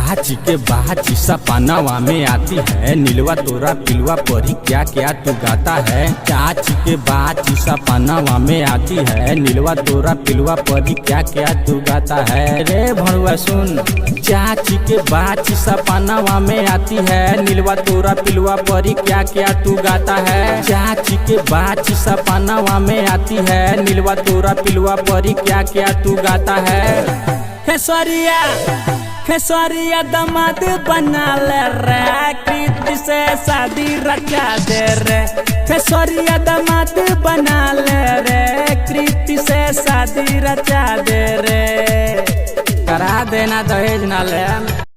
चाची के बाची सपनावा में आती है, नीलवा तोरा पिलवा परी क्या क्या तू गाता है। चाची के बाची सपनावा में आती है, नीलवा तोरा पिलवा परी क्या क्या तू गाता है। रे भणुआ सुन, चाची के बाची सपनावा में आती है, नीलवा तोरा पिलवा परी क्या क्या तू गाता है। चाची के बाची सपनावा में आती है, नीलवा तोरा पिलवा परी क्या क्या तू गाता है। खेसरिया खेसरिया दमाद बना ले रे, कृति से शादी रचा दे रे। खेसरिया दमाद बना ले रे, कृति से शादी रचा दे रे। करा देना दहेज ना ले।